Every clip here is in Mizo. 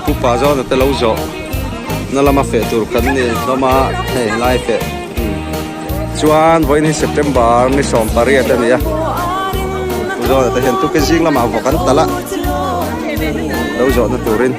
Pu Pazawna te lo zawh na lama feh tur kan ni hlawm a hei helai feh chuan vawiin hi September ni 18 a ni a Pu Zawna te hian tukin zing lamah vawk an talh a lo zawh na turin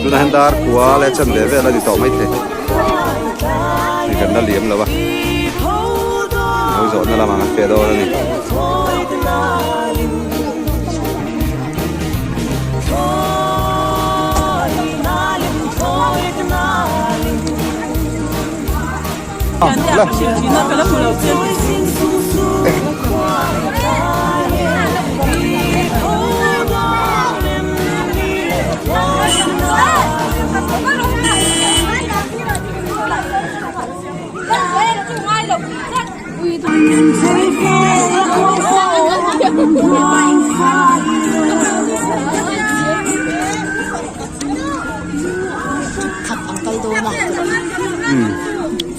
tunah hian dar kua leh chanve vel a ni tawh maithei hei kan la liam lo a lo zawh na lamah an feh dawn a ni.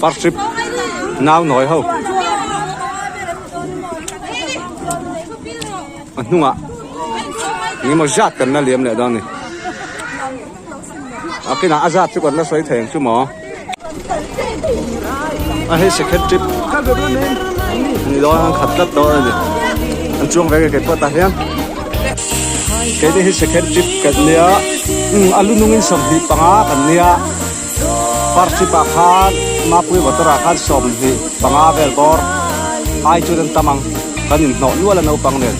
First trip nau nawi ho a hnungah engemaw zat kan la liam leh dawn a ni a kinah a zat chu kan la sawi thei ang chu maw. A hei second trip ni dawn an khat tlat dawn a ni an chuang ve ke pawh tah hian keini hi second trip kan nia umm a lu nungin 25 kan nia first trip ah khan mapui motor ah khan 25 vel bawr ai chuan an tam ang kan inhnawh nual a naupang nen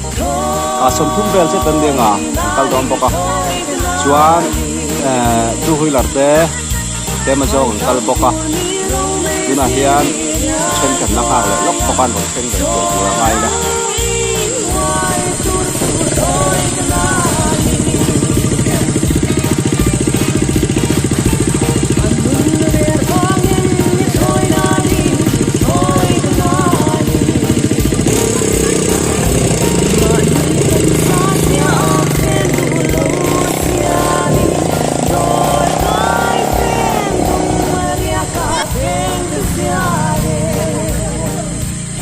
ah 30 vel chiah kan nia an kal dawn bawk a chuan ehh two wheeler te. Tlem zawng an kal bawk a, tunah hian then kan la nghak leh lawk bawk a, an rawn thleng ve tur tur a ngai ila.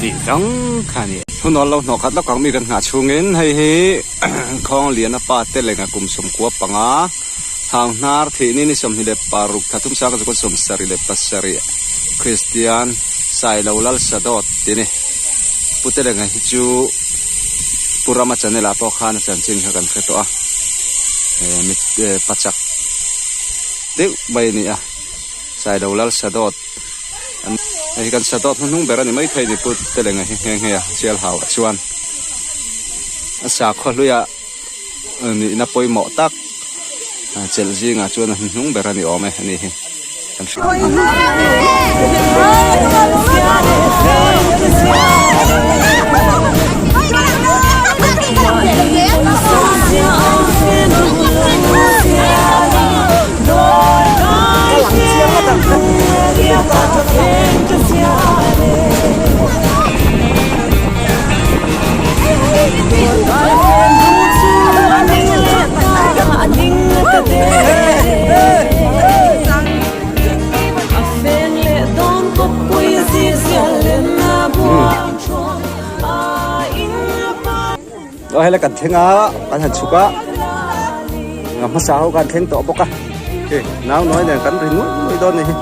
Tih dang kha a ni. Hunawl lo hnawh khat lawk ang mi kan nghah chhungin hei hi Khawngliana pa te lenga kum 15 hang hnar thih ni ni 26 thla thum sang ka 77 Kristian Sailo Lal Sadawt tih a ni. Pu te lenga hi chu Pu Rama channel ah pawh khan a chanchin kha kan hre tawh a eh mit eh pachak deuh mai a ni a Sailo Lal Sadawt an hei hi kan Sadawt hnuhnung ber a ni maithei ni Pu Telenga hi nghe nghe a sial hau ah chuan a sakhaw hluia nihna pawimawh tak chelh zingah chuan a hnuhnung ber a ni awm e a ni hi. Aw helai kan thleng a kan han chhuk a a hmasa ho khan thleng tawh bawk a hei nau nawi nen kan ri nuai nuai dawn a ni hi.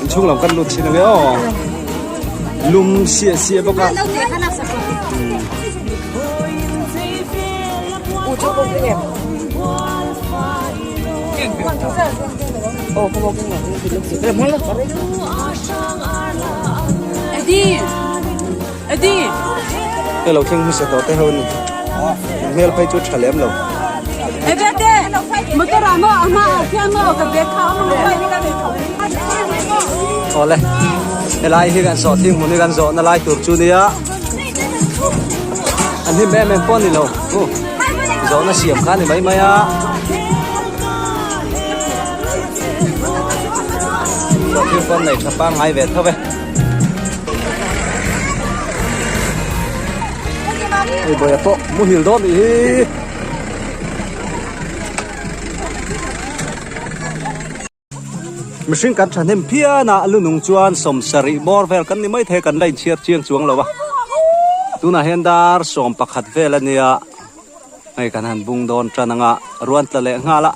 Inchhung lam kan lut thin ange aw lum siah siah bawk a Hei lo thleng hmasa tawh te ho ni hmel phei chu tha lem lo. Awle helai hi kan zawh thing hmun hi kan zawh na lai tur chu nia an hlim em em pawh a ni lo zawhna siam kha a ni mai mai a. Zawh thing pawh an nei tha pangngai ve tho ve. Hei bawia pawh muhil dawn nih hi. Mihring kan thahnem phian a, lunung chuan sawmsarih bawr vel kan ni maithei kan la inchhiar chiang chuang lo a. Tunah hian dar 11 vel a nia, hei kan han bung dawn tan anga ruan tla leh nghal a.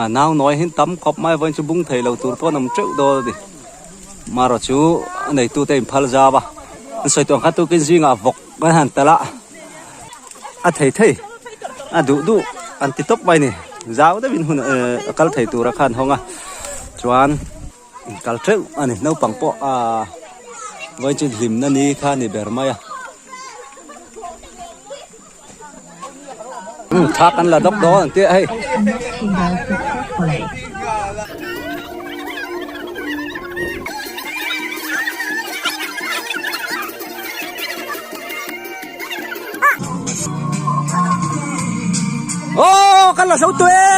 A nau nawi hi tam khawp mai vawiin chu bung thei lo tur pawh an awm teuh dawn a ni. Marawh chu a neitute inphal zau a, an sawi tawh ang kha tukin zingah vawk an han talh a, a thei thei a duh duh an ti tawp mai a ni. Zau deuhin hun a kal thei tura kha an hawng a, chuan kal teuh a ni. Naupang pawh a vawiin chu hlimna ni kha a ni ber mai a. Thla kan la dawk dawn ang tih hei. Oh, kan la zo tu e.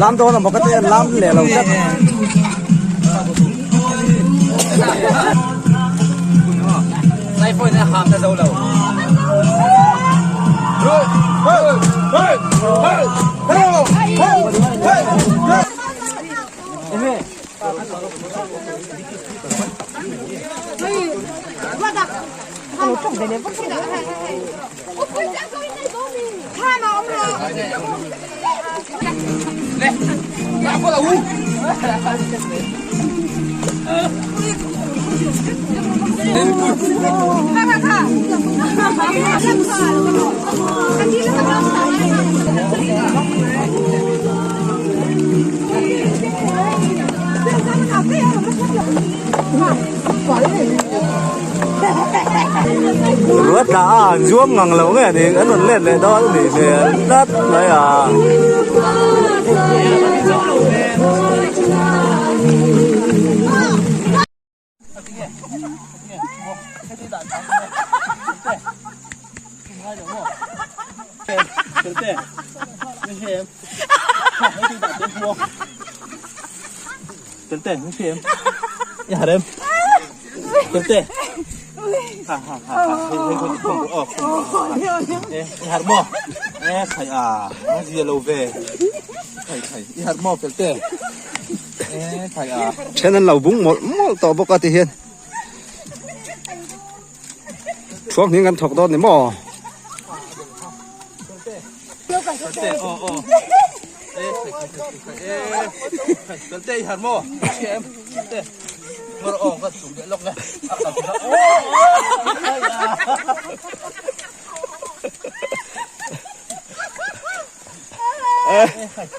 Lam dawn a maw ka ti a lam leh lo tlat. Ruat lah a an zuam ngang lo nge ni an rawn let leh dawn a nih hmel tlat mai a. Then an lo bung mawlh mawlh tawh bawk a ti hian thuam hning kan thawk dawn ni maw.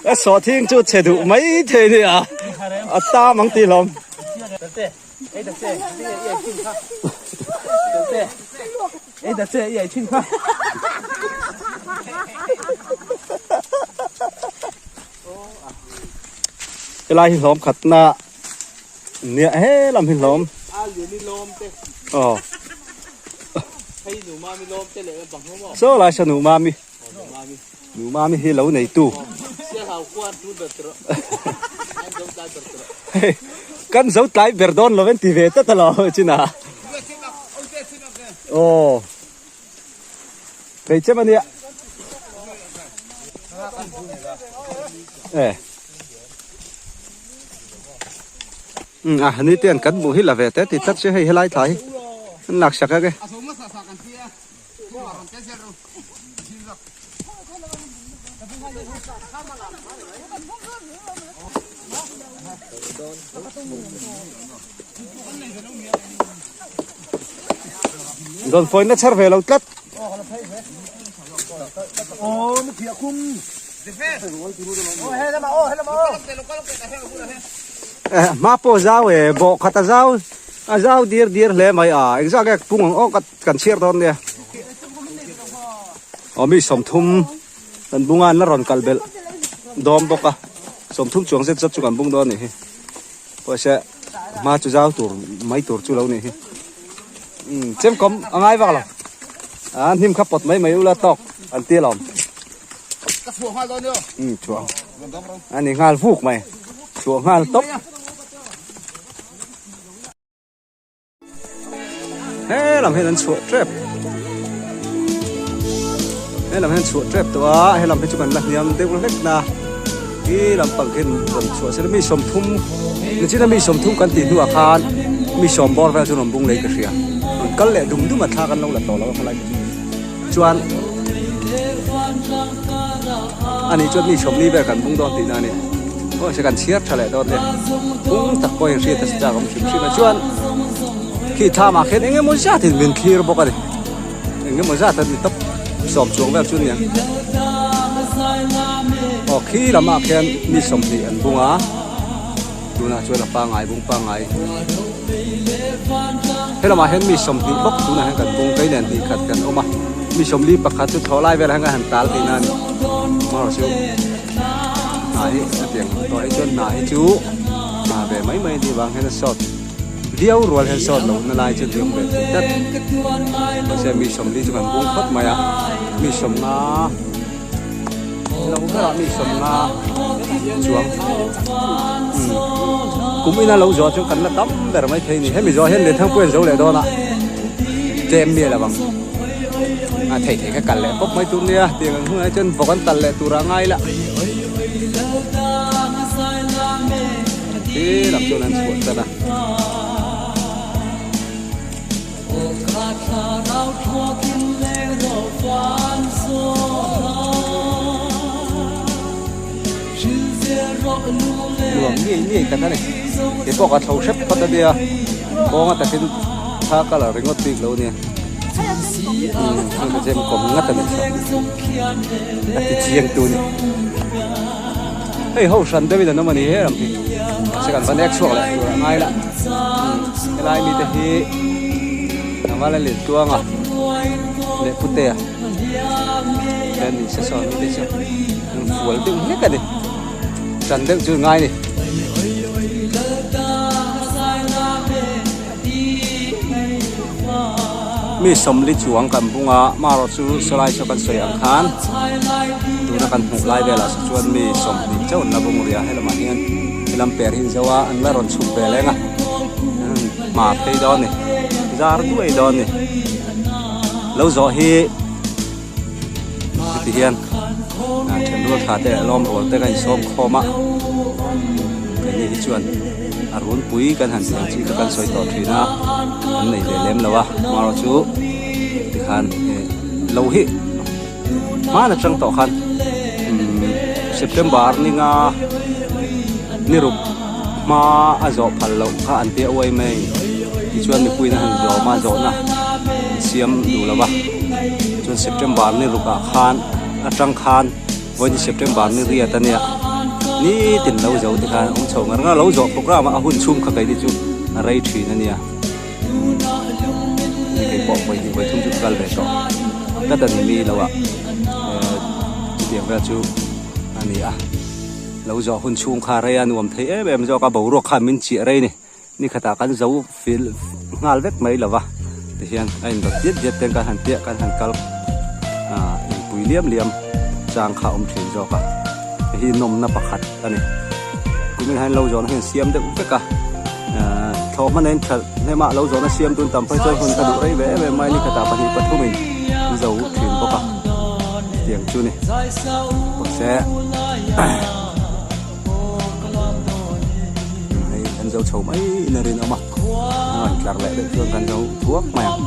A sawhthing chu chhe duh mai thei ni a, a tam ang tih hlawm. Helai hi hlawm khatna nia he lam hi hlawm. Aw. Saw lai saw nu mami. Nu mami hi lo neitu. Kan zo tlai ber dawn lo en ti ve tlat a lo china. Aw. Kei chem ania. Eh. Um a ni te an kan hmuh hi la ve te ti tlat se hei helai thla hi an lak sak ang e. Rawn fawi na chher ve lo tlat. Hma pawh zau e bawh khat a zau a zau dir dir hle mai a engzah nge pung ang aw ka kan chhiar dawn nia. Aw mi 30. Kan bunga an la rawn kal belh dawm bawk a, sawmthum chuang zet zet chu kan bung dawn a nih hi. Pawisa hma chu zau tur mai tur chu lo nih hi. Umm chemkawm a ngai vak lo. A hnim kha pawt mai mai ula tawk an ti alawm. Ka chhuah nghal dawn nia. Umm chhuah. A ni nghal vuk mai. Chhuah nghal tawp. He lam hian an chhuah tep he lam hian chhuah tep tawh a he lam hi chu kan la hniam deuh hlek na khi lampang khian rawn chhuah se mi sawmthum nichina mi sawmthum kan tih hnuah khan mi sawm bawr vel chu rawn bung lei ka hria rawn kal leh dum dum a thla kan lo la tawh lo a khalai chuan ani chuan mi sawmli vel kan bung dawn tihna a ni aw se kan chhiar tha leh dawn nia bung tak pawh in hriat a chak awm hrim hrim a chuan khi thlam ah khian eng emaw zat in min thlir bawk a ni eng emaw zat a ni tawp sawm chuang vel chu a ni ang aw khi lam ah khian mi sawmhnih an bung a. Tunah chuan a pangai bung pangai helamah hian mi 20 bawk tunah hian kan bung kei nen hnih khat kan awm a mi 40 pakhat chu thlawh lai velah hian kan han tal tihna a ni marawh chu hna hi a piang tawh hi chuan hna hi chu hna ve mai mai a nih vang hian a sawt viau rual hian sawt loh na lai chu diam ve thei tlat mahse mi 40 chu kan bung phawt mai a mi 50 Lo berah mi sawmna chuang kum ina lo zawh chu kan la tam ber mai thei a ni. Hemi zawh hian Lianthangpui an zo leh dawn a, tlem mi a lo ang. A thei thei kha kal leh pawp mai tur nia, tiang ang hunah chuan vawk an tal leh tur a ngai la. Khi lam chuan an chhuah tan a. Nuam ngei ngei tak a ni. Kei pawh ka thlo hrep phawt a nia. Kawnga takin thla colour ringawt bik lo a nia. Umm hei ka chem kawm ngat a ni chho. A ti chiang tu a ni. Hei ho hran deuhin an awm a ni he ram hi. Mahse kan va nek chhuak leh tur a ngai la. Helai mite hi Tlangval a lin tluang a leh Putea te an ni se sawn mite chu an fual deuh hlek a ni. Tan deuh chu ngai a ni. Mi sawmli chuang kan bung a, marawh chu sawlai saw kan sawi ang khan tuna kan hmuh lai velah saw chuan mi sawmhnih chauh an la bung rih a, helamah hian helam per hi an zo a, an la rawn chhuk ve leng a, hma phei dawn a ni, zar duai dawn a ni, lo zawh hi heti hian thenrual tha te leh lawm rual te kan insawm khawm a keini hi chuan a runpui kan han tih ang chi kha kan sawi tawh thin a an nei ve lem lo a amaherawh chu tikhan lo hi hman atang tawh khan September ni nga ni ruk hma a zawh phal loh kha an tia uai mai tichuan mipuiin a han zawm a zawhna an siam duh lo va chuan September ni rukah khan atang khan vawiin September ni riat a nia nitin lo zo te khan awm chho ngar ngar lo zawh program a a hun chhung kha keini chu a rei thin a nia ni kei pawh vawi hnih vawi thum chu ka kal ve tawh tlat a ni mi lo ah chutiang vel chu a ni a. Lo zawh hun chhung kha rei a nuam thei em em zawk a, boruak khan min chiah rei ni. Ni khatah kan zo fil nghal vek mai lo va, tihian a indawt diat diat ten kan han piah kan han kal ah inpui liam liam chang kha a awm thin zawk a, hei hi nawmna pakhat a ni. Kumin hian lo zawhna hian siam deuh vek a, ah thlawh hman a inthalh hnem a, lo zawhna siam tun tam phei chuan hun ka duh rei ve em em mai, ni khatah pahnih pathumin an zo thin bawk a, tiang chu ni. Mahse hei kan zo chho mai in a rinawm a, a rawn tlar leh deuh chuan kan zo thuak mai ang.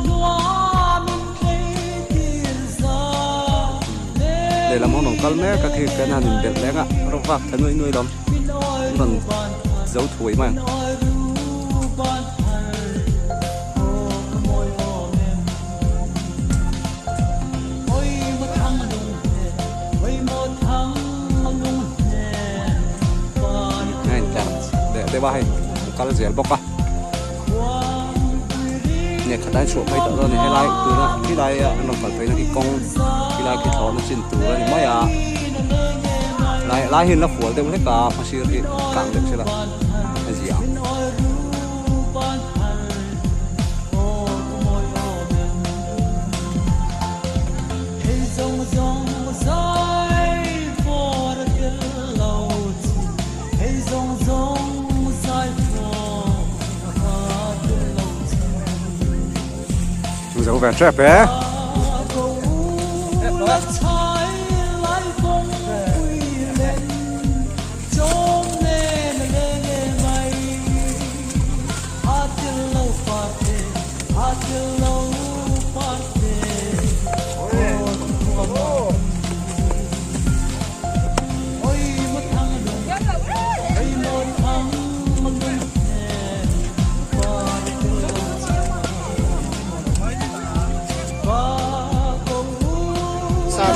Lehlam ho rawn kal mek a khi kan han inbelh leng a, rawng vak thla nuai nuai lawm an rawn zo thuai mai ang. A intlar leh deuh a hei a kal zel bawk a nge khat a chhuah phei tawh dawn a ni helai tuna khilai a an rawn kal phei na khi kawng. Khilai khi thlawhna chin tur a ni mai a, lai lai hi an la fual deuh hlek a, hmasir hi kang deuh sela a zia ang. Zo ve tep e.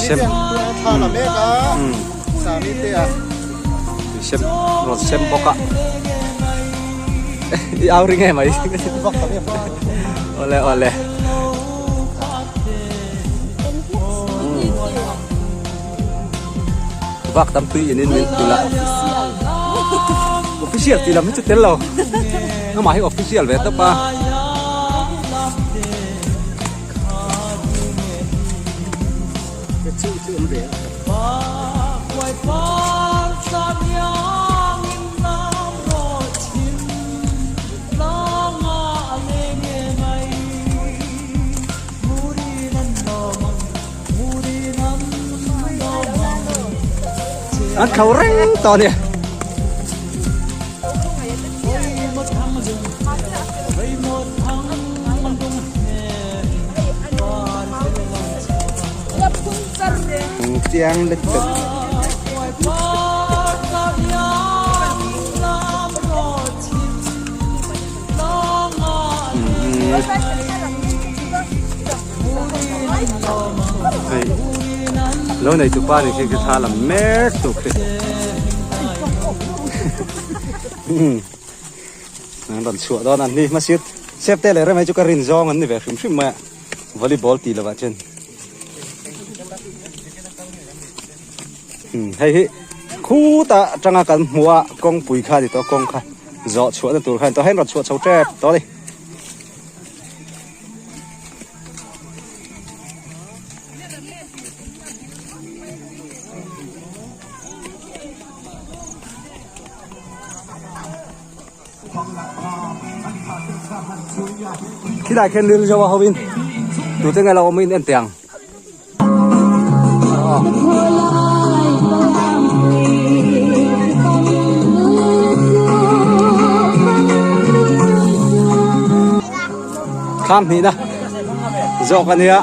Sem sem rawn sem bawk a i au ring em mai awle awle vak tam tui in in min tula official tih lam hi chu tel lo amah hi official ve tawp a. An kho reng tawh a ni. Chiang lutuk. Hei lo nei tu pa ni khi khi thla lam mek tuk te an rawn chhuah dawn a ni hmasir sep te leh rem hei chu ka rin zawng an ni ve hrim hrim mai a volleyball tih lovah chuan Hei hi khutah atanga kan hmuh a kawngpui kha a ni tawh a kawng kha zawh chhuahna tur kha a ni tawh a hei an rawn chhuah chho tep tawh a ni. Khilai khian lil zo a ho in tute nge lo awm in en teh ang. Thlam hnihna zawk a nia.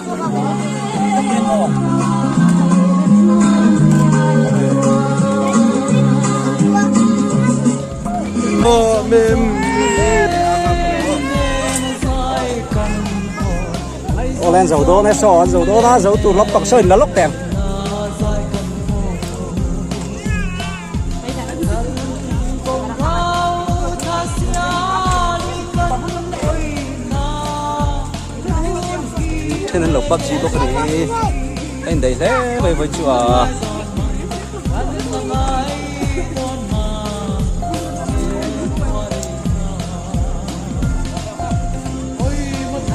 Aw le an zo dawn e saw an zo dawn a zo tur lawk tak saw in la lawk teh ang. Then an lo pubg bawk a ni a indaih hle mai vawi chu a.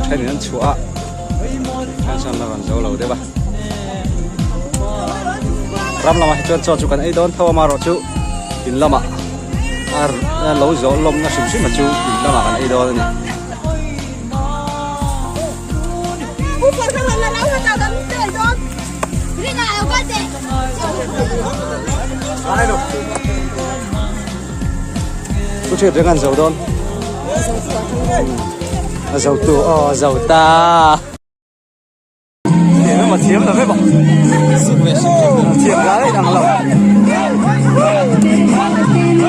Thenin an chhuah a then chuan la rawn zo lo deuh a ram lamah hi chuan chaw chu kan ei dawn tho a amaherawh chu in lamah a lo zawh lawmna hrim hrim a chu in lamah kan ei dawn a ni. Thu hriat reng an zo dawn. A zo tu aw a zo ta. Thiam emaw thiam lo emaw. Thiam lai ang lo.